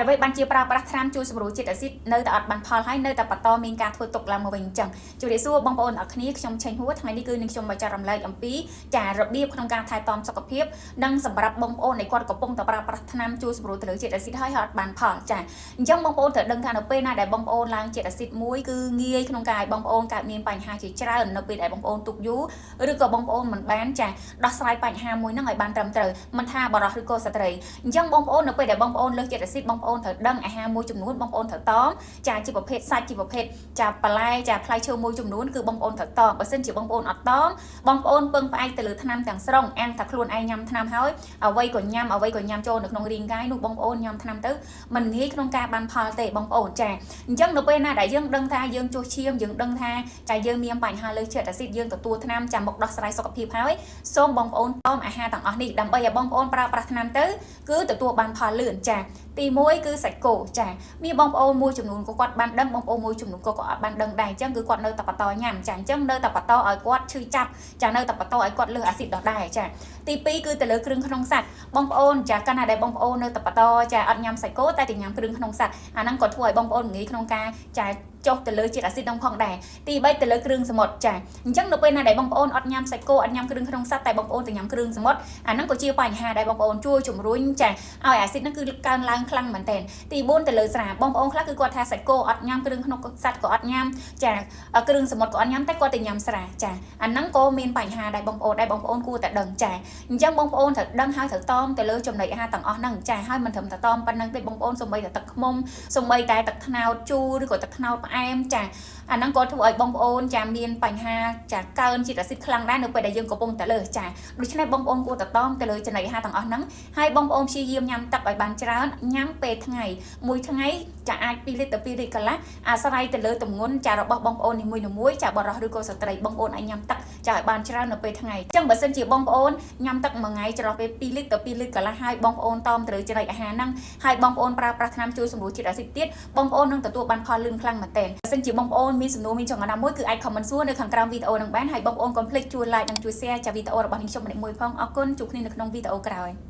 តុអ្វីបានជាប្រើប្រាស់ថ្នាំជួយសម្រួលជាតិអាស៊ីតនៅតែអត់បានផលហើយនៅតែបន្តមានការធ្វើទុកឡើងមកវិញអញ្ចឹងជម្រាបសួរបងប្អូនអរគ្នាខ្ញុំឆេងហួរថ្ងៃនេះគឺនឹងខ្ញុំមកចែករំលែកអំពីចារបៀបក្នុងការថែទាំសុខភាពនិងសម្រាប់បងប្អូនដែលគាត់កំពុងតែប្រើប្រាស់ថ្នាំជួយសម្រួលទៅលើជាតិអាស៊ីតហើយអត់បានផលចាអញ្ចឹងបងប្អូនត្រូវដឹងថានៅពេលណាដែលបងប្អូនឡើងជាតិអាស៊ីតមួយគឺងាយក្នុងការឲ្យបងប្អូនកើតមានបញ្ហាជាច្រើននៅពេលដែលបងប្អូនទុកយូរឬក៏បងប្អូនមិនបានចាដោះស្រាយបញ្ហាមួយហ្នឹងឲ្យបានត្រឹមត្រូវមិនថាបរិសុទ្ធឬក៏ស្ត្រីអញ្ចឹងបងប្អូននៅពេលដែលបងប្អូនលើសជាតិអាស៊ីតបងប្អូនត្រូវដឹងអាហារមួយចំនួនបងប្អូនត្រូវតមចាជាប្រភេទសាច់ជាប្រភេទចាបន្លែចាផ្លែឈើមួយចំនួនគឺបងប្អូនត្រូវតមបើសិនជាបងប្អូនអត់តមបងប្អូនពឹងផ្អែកទៅលើថ្នាំទាំងស្រុងអាំងថាខ្លួនឯងញ៉ាំថ្នាំហើយអ្វីក៏ញ៉ាំអ្វីក៏ញ៉ាំចូលនៅក្នុងរាងកាយនោះបងប្អូនញ៉ាំថ្នាំទៅมันងាយក្នុងការបានផលទេបងប្អូនចាអញ្ចឹងនៅពេលណាដែលយើងដឹងថាយើងជួសឈាមយើងដឹងថាចាយើងមានបញ្ហាលើជាតិអាស៊ីតយើងទទួលថ្នាំចាំមកដោះស្រាយសុខភាពហើយសូមបងប្អូនតមអាហារទាំងអស់នេះដើម្បីឲ្យបងប្អូនប្រើប្រាស់ថ្នាំទៅគឺទទួលបានផលលឿនចាទី1គឺសាច់គោចាមានបងប្អូនមួយចំនួនក៏គាត់បានដឹងបងប្អូនមួយចំនួនក៏គាត់អត់បានដឹងដែរអញ្ចឹងគឺគាត់នៅតែបន្តញ៉ាំចាអញ្ចឹងនៅតែបន្តឲ្យគាត់ឈឺចាប់ចានៅតែបន្តឲ្យគាត់លើសអាស៊ីតដដែលចាទី2គឺទៅលើគ្រឿងក្នុងសត្វបងប្អូនចាកាលណាដែលបងប្អូននៅតែបន្តចាអត់ញ៉ាំសាច់គោតែតែញ៉ាំគ្រឿងក្នុងសត្វអាហ្នឹងក៏ធ្វើឲ្យបងប្អូនងាយក្នុងការចាចុះទៅលើជាតិអាស៊ីតនឹងផងដែរទី3ទៅលើគ្រឿងសមុទ្រចាអញ្ចឹងនៅពេលណាដែលបងប្អូនអត់ញ៉ាំសាច់គោអត់ញ៉ាំគ្រឿងក្នុងសត្វតែបងប្អូនទៅញ៉ាំគ្រឿងសមុទ្រអាហ្នឹងក៏ជាបញ្ហាដែរបងប្អូនជួយជំរុញចាឲ្យអាស៊ីតហ្នឹងគឺកើនឡើងខ្លាំងមែនទែនទី4ទៅលើស្រាបងប្អូនខ្លះគឺគាត់ថាសាច់គោអត់ញ៉ាំគ្រឿងក្នុងសត្វក៏អត់ញ៉ាំចាគ្រឿងសមុទ្រក៏អត់ញ៉ាំតែគាត់ទៅញ៉ាំស្រាចាអាហ្នឹងក៏មានបញ្ហាដែរបងប្អូនដែរបងប្អូនគួរតែដឹងចាអញ្ចឹងបងប្អូនត្រូវដឹងហើយត្រូវតមទៅលើចំណីអាហារទាំងអស់ហ្នឹងចាហើយមិនត្រឹមតែតមប៉ុណ្្នឹងទេបងប្អូនសូម្បីតែទឹកឃ្មុំសូម្បីតែទឹកត្នោតជូរឬក៏ទឹកត្នោតផ្អែមចាអាហ្នឹងក៏ធ្វើឲ្យបងប្អូនចាមានបញ្ហាចាកើនជាតិអាស៊ីតខ្លាំងដែរនៅពេលដែលយើងកំពុងតែលើសចាដូច្នេះបងប្អូនគួរតែតមទៅលើចំណីអាហារទាំងអស់ហ្នឹងហើយបងប្អូនព្យាយាមញ៉ាំទឹកឲ្យបានច្រើនញ៉ាំពេលថ្ងៃមួយថ្ងៃចាអាច2លីត្រទៅ2លីត្រកន្លះអាស្រ័យទៅលើទម្ងន់ចារបស់បងប្អូននីមួយៗចាបរិសុទ្ធឬក៏ស្ត្រីបងប្អូនអាចញ៉ាំទឹកចាឲ្យបានច្រើននៅពេលថ្ងៃអញ្ចឹងបើសិនជាបងប្អូនញ៉ាំទឹកមួយថ្ងៃចន្លោះពេល2លីត្រទៅ2លីត្រកន្លះហើយបងប្អូនតមត្រូវចំណីអាហារហ្នឹងហើយបងប្អូនប្រើប្រាស់ថ្នាំជួយសម្រួលជាតិអាស៊ីតទៀតបងប្អូននឹងទទួលបានផលលឿនខ្លាំងមែនទែនបើសិនជាបងប្អូនមានសំណួរមានចង្អុលណាមួយគឺអាច comment សួរនៅខាងក្រោមវីដេអូនឹងបានហើយបងប្អូនកុំភ្លេចជួយ like និងជួយ share ចាវីដេអូរបស់នាងខ្ញុំម្នាក់មួយផងអរគុណជួបគ្នានៅក្នុងវីដេអូក្រោយ។